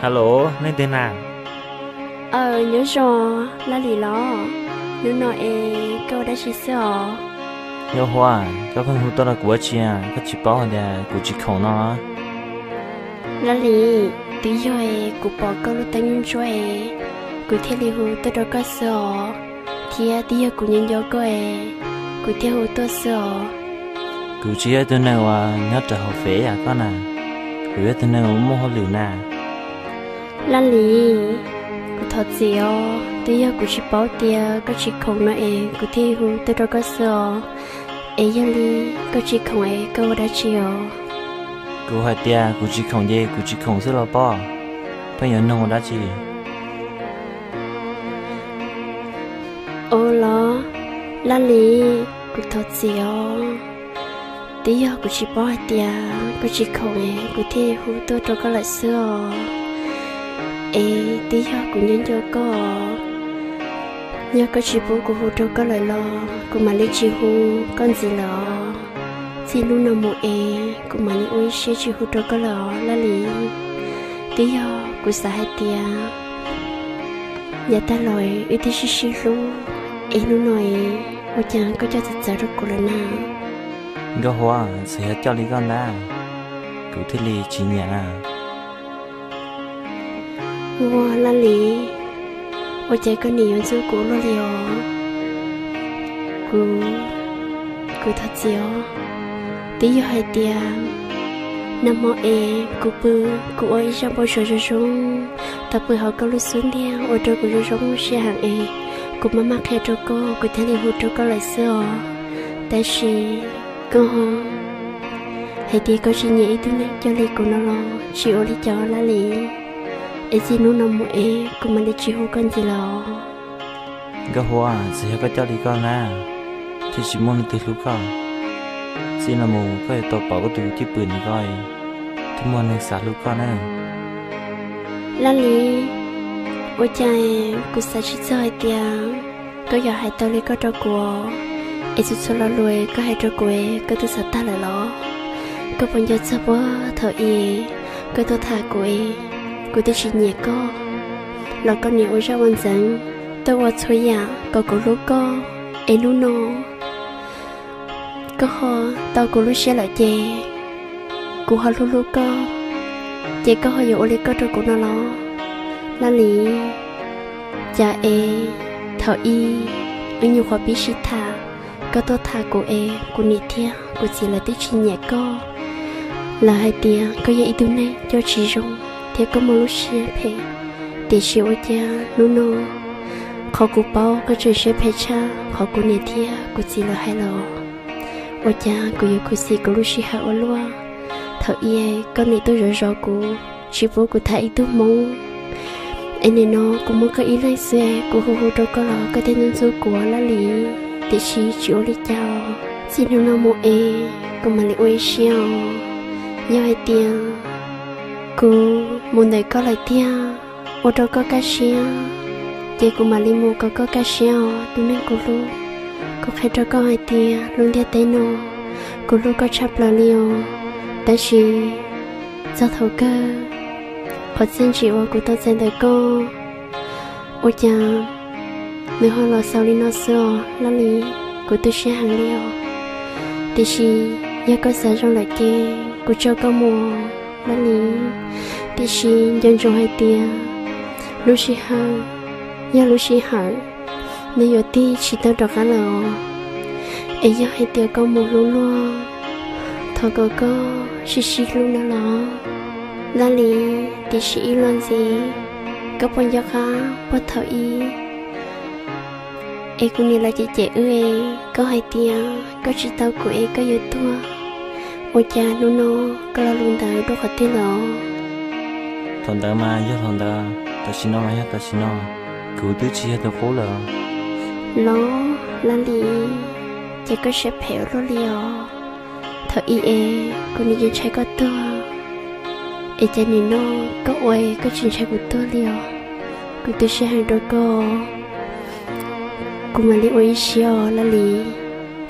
Alo, leej twg na? Aw, nyob zoo, Laj Lis los? Hnub no es koj ua dab tsi xwb os? Nkauj Huab, koj pheej hu tuaj rau kuv ua dab tsi? Koj tsis paub hais tias kuv tsis khoom no? Laj Lis, twb yog es kuv pom koj lub teeb ntsuab es kuv thiaj li hu tuaj rau koj xwb os, thiab twb yog kuv nyob nco koj es kuv thiaj hu tuaj xwb os. Kuv tsis yog ib tug neeg uas nyob rau hauv fem yam koj na, kuv yog ib tug neeg uas muaj hauj lwm na. Laj Lis, kuv thov txim os, twb yog kuv tsis paub tias koj tsis khoom no es kuv thiaj hu tuaj rau koj xwb os. Es yog li koj tsis khoom es koj ua dab tsi os? Kuv hais tias kuv tsis khoom ces kuv tsis khoom xwb los pob, pheej yuav nug ua dab tsi? Ua los, Laj Lis, kuv thov txim os, twb yog kuv tsis paub hais tias koj tsis khoom es kuv thiaj hu tuaj rau koj lawm xwb os. Es twb yog kuv nyob nco koj, yog koj tsis pub kuv hu rau koj lawm los kuv mam li tsis hu koj ntxiv lawm os. Txij hnub no mus es kuv mam li ua ib siab tsis hu rau koj lawm os Laj Lis. Twb yog kuv xav hais tias yav tag los wb twb sib sib hlub, es hnub no es ua cas koj coj txawv txawv rau kuv lawm na? Nkauj Huab, txawm yog coj li koj ntag, kuv thiaj li tsis nyiam na. Ua Laj Lis, ua cas koj nim yuav ntxub kuv luaj li os? Kuv, kuv thov txim os. Twb yog hais tias nag hmo es kuv pw, kuv ua ib zaj npau suav zoo zoo tau pw hauv koj lub xub ntiag ua rau kuv zoo zoo siab heev es kuv maj maj qhia rau koj kuv thiaj li hu rau koj lawm xwb os. Tab sis koj hais tias koj tsis nyiam ib tug neeg coj li kuv no los tsis ua li cas Laj Lis. Es txij hnub no mus es kuv mam li tsis hu koj ntxiv lawm os. Nkauj Huab, txawm yog koj coj li koj na, thiaj tsis muaj leej twg hlub koj. Txij no mus koj yuav tau pom koj tus cwj pwm ntawm koj, thiaj muaj neeg xav hlub koj na. Laj Lis, ua cas kuv xav tsis txog hais tias koj yuav hais tau li koj rau kuv, es txhua txhua lo lus koj hais rau kuv koj twb xav tag lawm los? Koj puas nco txog puag thaum ub koj tuaj tham kuv es kuv twb tsis nyiam koj los koj nim ua zaj ua ntxeev tuaj ua txhua yam kom kuv hlub koj, es hnub no koj ho tau kuv lub siab lawm ces kuv ho hlub hlub koj, ces koj ho yuav ua li koj rau kuv no los? Laj Lis, cas es thaum ub wb nyuam qhuav pib sib tham, koj tuaj tham kuv es kuv niam thiab kuv txiv lawv twb tsis nyiam koj. Lawv hais tias koj yog ib tug neeg coj tsis zoo thiab koj muaj lub siab phem, tiam sis ua cas hnub no qhov kuv paub koj tseem siab phem tshaj qhov kuv niam thiab kuv txiv lawv hais los? Ua cas kuv yuav khuv xim kuv lub sij hawm ua luaj. Thaum ub koj nim tuaj zov zov kuv, tsis pub kuv tham ib tug hmoob, es nim no kuv muaj koj ib leeg xwb, kuv hu hu rau koj los koj thiaj ntxub ntxub kuv Laj Lis. Tiam sis tsis ua li cas, txij hnub no mus es kuv mam li ua ib siab os. Yog hais tias kuv mus ntawm koj lawm tiag, ua rau koj kaj siab, ces kuv mam li mus kom koj kaj siab os tus neeg kuv hlub. Kuv qhia rau koj hais tias lub ntiaj teb no kuv hlub koj tshaj plaws li os. Tab sis txog thaum kawg, qhov txiaj ntsim uas kuv tau txais ntawm koj, ua cas nws ho los xaus li no xwb os Laj Lis. Kuv tu siab heev li os. Tiam sis yog koj xav zoo lawm ces kuv tso koj mus Laj Lis. Tiam sis nco ntsoov hais tias lub sij hawm yog lub sij hawm, nws yuav tig tsis tau rov qab lawm os. Es yog hais tias koj mus hlub luag, thov kom koj sib sib hlub no los Laj Lis. Tiam sis ib los ntxiv, koj puas nco qab puag thaum ub es kuv niam lawv cem cem wb es koj hais tias koj tsis tau kuv es koj yuav tuag? Ua cas hnub no koj lo lus ntawd dua qhov twg los? Thaum ntawd mas yog thaum ntawd, tam sim no mas yog tam sim no, kuv twb tsis yog tus qub lawm. Los Laj Lis, ces koj siab phem ua luaj li os. Thaum ub es kuv nim yeej ntshai koj tuag, es cas nim no koj ua koj tsis ntshai kuv tuag li os? Kuv tu siab heev rau koj. Kuv mam li ua ib siab os Laj Lis.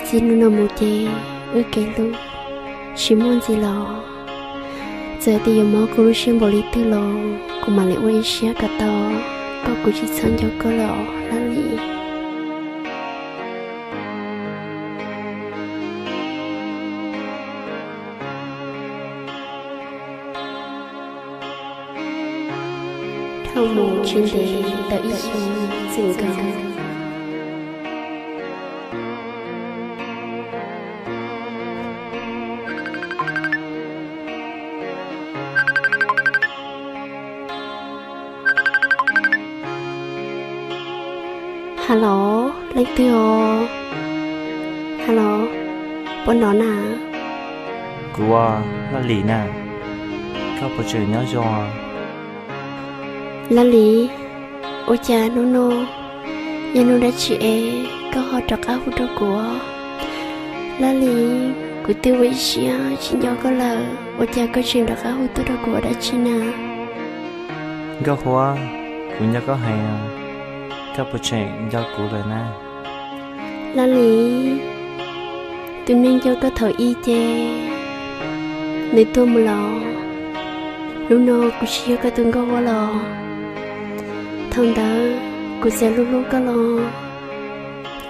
Txij hnub no mus ces wb kev hlub tsis muaj ntxiv los. Txawm tias yuav mob kuv lub siab npaum li twg los kuv mam li ua ib siab kom tau, kom kuv tsis txhob nco koj lawm os Laj Lis. Dhau mus tsis ntev ntawm ib xyoo txwm nkaus. Hello, leej twg os? Hello, puas hnov na? Kuv, Laj Lis na, koj puas tseem nyob zoo? Laj Lis, ua cas hnub no yog hnub dab tsi es koj ho rov qab hu rau kuv? Laj Lis, kuv twb ua ib siab tsis nco koj lawm, ua cas koj tseem rov qab hu tuaj rau kuv ua dab tsi na? Nkauj Huab, kuv nco koj heev, koj puas tseem nco kuv lawm na? Laj Lis, tus neeg nco koj thaum ub ces nws tuag mus lawm. Hnub no kuv tsis yog koj tus Nkauj Huab lawm. Thaum ntawd kuv txawm hlub hlub koj los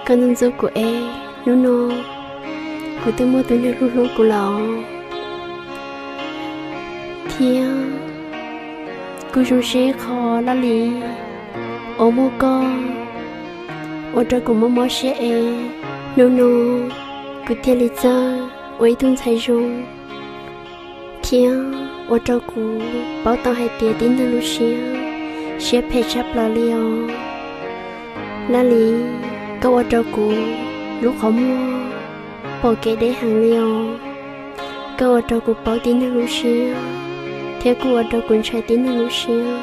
koj ntxub ntxub kuv es hnub no kuv twb muaj tus neeg hlub hlub kuv lawm. Thiab kuv zoo siab ib qho Laj Lis uas muaj koj ua rau kuv mob mob siab es hnub no kuv thiaj li txawj ua ib tug ntxhais zoo thiab ua rau kuv paub tau hais tias tib neeg lub siab, siab phem tshaj plaws li os. Laj Lis, koj ua rau kuv lub qhov muag pom kev deb heev li os. Koj ua rau kuv paub tib neeg lub siab thiab kuj ua rau kuv ntshai tib neeg lub siab.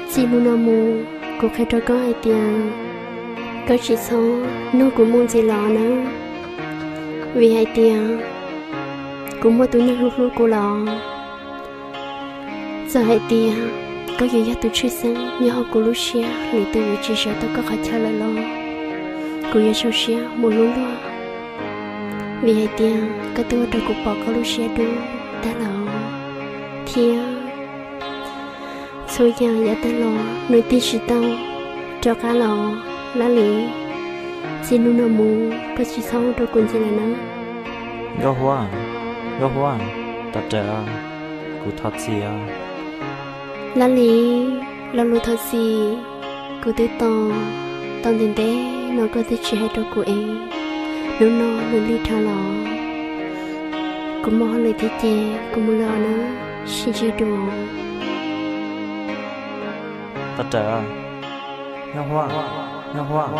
Txij hnub no mus kuv qhia rau koj hais tias koj tsis txhob nug kuv mus ntxiv los na, vim hais tias kuv muaj tus neeg hlub hlub kuv lawm. Txawm hais tias koj yuav yog tus tshwj xeeb nyob hauv kuv lub siab, lwm tus yuav tsis sawv tau koj qhov chaw lawm los kuv yuav sau siab mus hlub luag, vim hais tias koj twb ua rau kuv pom koj lub siab dub tag lawm thiab txhua yam yav tag los nws tig tsis tau rov qab los. Laj Lis, txij hnub no mus koj tsis txhob hu rau kuv ntxiv lawm na. Nkauj Huab, Nkauj Huab, tos rawv, kuv thov txim os. Laj Lis, lo lus thov txim kuv twb tos tau ntev ntev no koj twb tsis hais rau kuv es hnub no nws lig dhau los. Kuv muaj hauj lwm thiab ces kuv mus lawm na, sib ntsib dua. Tos rawv, Nkauj Huab, Nkauj Huab.